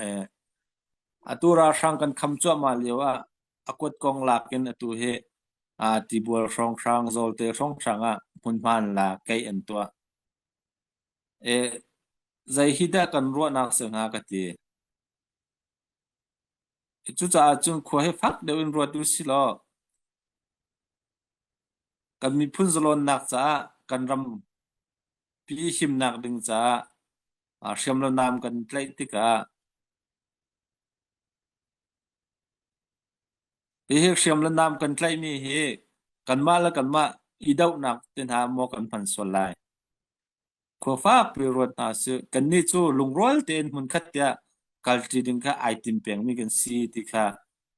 Eh, atu ralhrang kan kham cuahmah lio ah a kuat kong lak in atu hi aa tibual hrawnghrang, zawlte hrawnghrang ah hmunhma an la, keih an tuah. Eh, zei hi dah kan ruahnak si hnga ka ti. Cucaah cun khua hi fak deuh in ruat u si law kan miphun zalawnnak caah kan ram pi himnak ding caah hriam le nam kan tlaih tikah hihi hriam le nam kan tlaihmi hi kanmah le kanmah i dohnak te hna maw kan hman sual lai. Khua fakpi ruat hna sih. Kannih cu lungrual tein hmunkhat tiah kalṭi ding kha ai tim pengmi kan si ti kha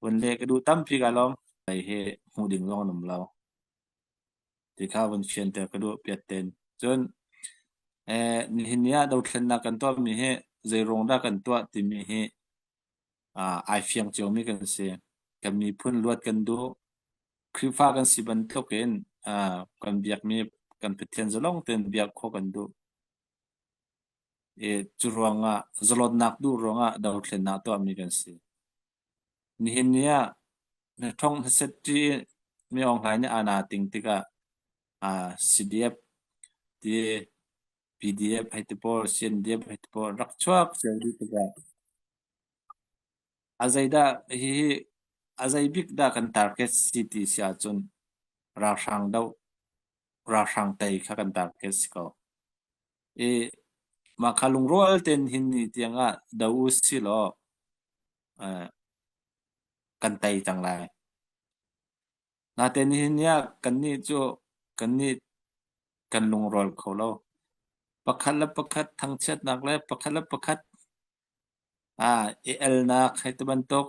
vun leh ka duh tampi ka lawm. Lei hi hmuh ding zong an um lo. Ti kha vun fianter ka duh piat ten. Cun eh, nihin ni ah dothlennak kan tuahmi hi zei ruang dah kan tuah timi hi ah ai fiang ciomi kan si. Kan miphun luat kan duh. Khrihfa kan si bantuk in ah kan biakmi kan Pathian zalong tein biak khawh kan duh. I cu ruangah zalonnak duh ruangah dothlennak tuahmi kan si. Nihin ni ah na ṭhong hmaset ṭi i mi Aung Hlaing nih aa ting tikah ah CDF ti PDF hei ti pawl, CNDF hei ti pawl rak chuak cio dih tikah a zeidah hihi a zei bik dah kan target si ti si ahcun ralhrang doh ralhrang tei kha kan target si ko. I mah kha lungrual tein hin ni tiang ah do u si law eh, kan tei cang lai. Natein nihin ni ah kannih cu kannih kan lungrual kho lo. Pakhat le pakhat thangchiatnak le pakhat le pakhat ah i elnak hei ti bantuk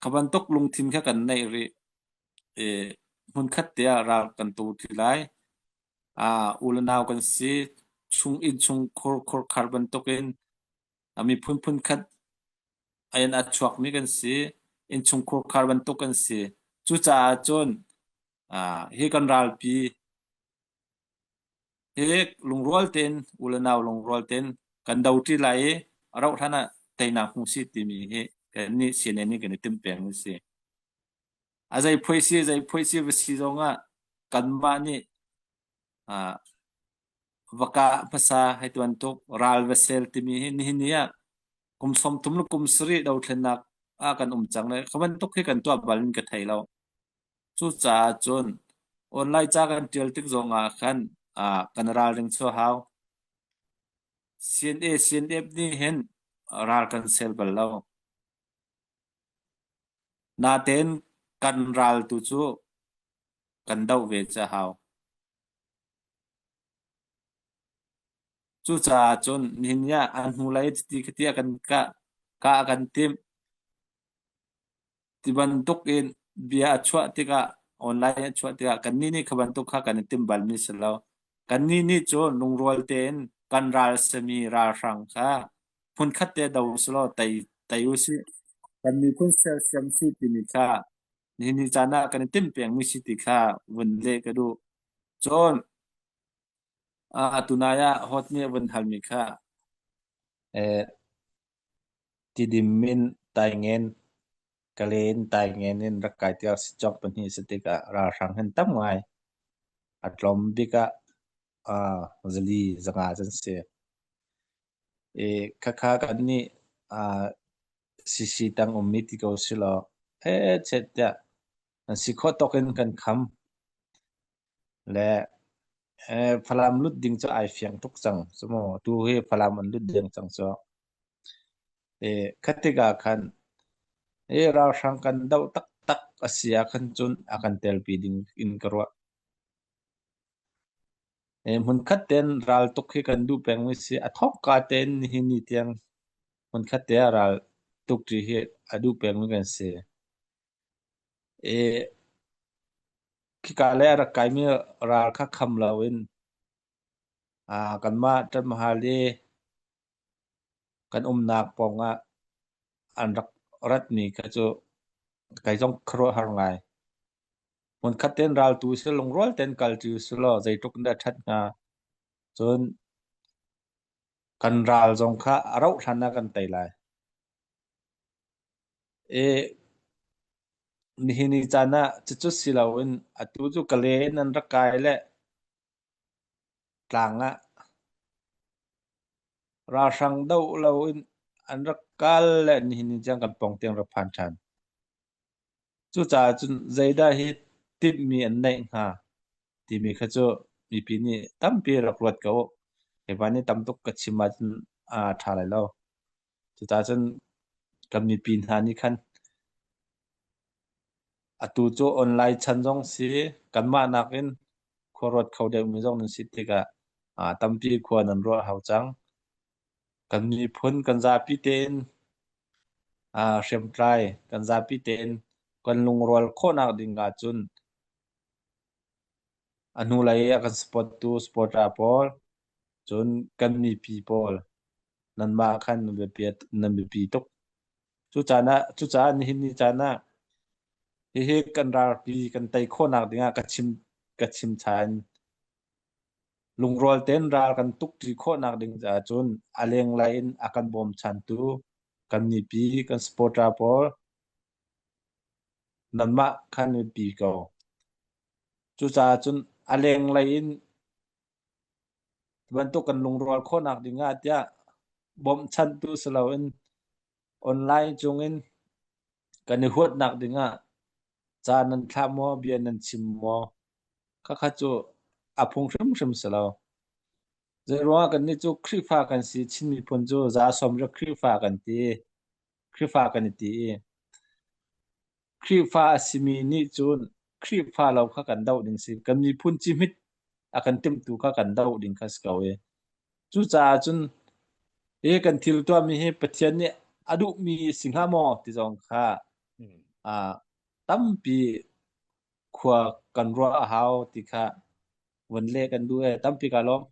kha bantuk lungthin kha kan neih rih. I hmunkhat te ah ral kan tu ṭi lai. Ah u le nau kan si. Chung innchung khur khurkhar bantukin a miphun phunkhat in a chuakmi kan si. Innchung khurkhar bantuk kan si. Cucaah cun ah hi kan ralpi hi lungrual tein u le nau lungrual tein kan do ṭi lai i a rauh hlan ah teinak hmu sih timi hi kannih CNN nih kan i timh peng a si. A zei phuai si zei phuai si va si zong ah kanmah nih ah va kah hmasa hei ti bantuk ral va sel timi hi nihin ni ah kum 30 le kum 70 dothlennak ah kan um cang le kha bantuk hi kan tuah bal in ka thei lo. Cucaah cun online ca kan ṭial tik zong ah khan ah kan ralring cu a hau. CNA CNF nih hin ral kan sel bal lo. Natein kan ral tu cu kan doh ve cu a hau. Cucaah cun nihin ni ah an hnulei chiti khati a kan kah, kah a kan timh. Ti bantuk in bia a chuah tikah online a chuah tikah kannih nih kha bantuk kha kan i timh balmi si lo. Kannih nih cun lungrual tein kan ral sami ralhrang kha hmunkhat te do usih tei tei usih. Kan miphun sersiam si timi kha nihin ni caan ah kan i timh pengmi si ti kha vun leh ka duh. Cun tunai ah hot nih a vun halmi kha eh, Tidim in Taingen, Kale in Taingen in rak kai tiah sicawk pahnih si tikah ralhrang hin tam ngai. A tlawm bik ah uh, zali zanga an si. I khakha kan nih uh, CC tang ummi ti ko si law he chet tiah an si khawh tawk in kan kham. Le eh, Falam lut ding cu ai fiang tuk cang. Cumu tu hi Falam an lut ding cang cu. I khat tikah khan hi ralhrang kan doh taktak a si ahkhan cun a kan telpi ding in ka ruah. Hmunkhat tein ral tuk hi kan duh pengmi si. A thawkka tein nihin ni tiang hmunkhat te ah ral tuk ṭi hi a duh pengmi kan si. I khika lei a rak kaimi ral kha kham loin kanmah ṭanhmahal i kan umnak pawngah an rak ratmi kha cu kei zong khuaruahhar ngai. Hmunkhat tein raltu si lungrual tein kalṭi usih law zeitluk in dah a ṭhat hnga. Cun Kan ral zong kha a rauh hlan ah kan tei lai. I nihin ni caan ah cucu si loin atu cu Kale in an rak kai le tlang ah ralhrang doh loin an rak kal le nihin ni tiang kan pawng tiang rak phan ṭhan. Cucaah cun zeidah hi timhmi an neih hnga timi kha cu mipi nih tampi rak ruat ko u. Keimah nih tam tuk ka chim ahcun a ṭha lai lo. Cucaah cun kan mipi hna nih khan atu cu online chan zong si kanmah nakin khua ruat kho deuhmi zong nan si tikah tampi khua nan ruah hau cang. Kan miphun kan zapi tein hriamtlai kan zapi tein kan lungrual khawhnak ding ahcun a hnulei a kan support tu supporter pawl cun kan mipi pawl nanmah khan nan biapi nan biapi tuk. Cucaah nihin ni caan ah hihi kan ralpi kan tei khawhnak ding ah ka chim than. Lungrual tein ral kan tukṭi khawhnak ding caah cun a lenglei in a kan bawmchantu kan mipi kan supporter pawl nanmah khan biapi ko. Cucaah cun a lenglei in bantuk kan lungrual khawhnak ding ah tiah bawmchantu si loin online cungin kan i huatnak ding ah ca nan thlah maw, bia nan chim maw, khakha cu a phung hrimhrim si lo. Zeiruangah kannih cu Khrihfa kan si, Chin miphun cu za sawm rak Khrihfa kan ti, Khrihfa kan i ti i Khrihfa a simi nih cun Khrihfa lo kha kan doh ding si. Kan miphun cihmit a kan timhtu kha kan doh ding kha si ko i. Cucaah cun hi kan thil tuahmi hi Pathian nih a duhmi si hnga maw ti zong kha tampi khua kan ruah a hau ti kha vun leh kan duh e. Tampi ka lawm.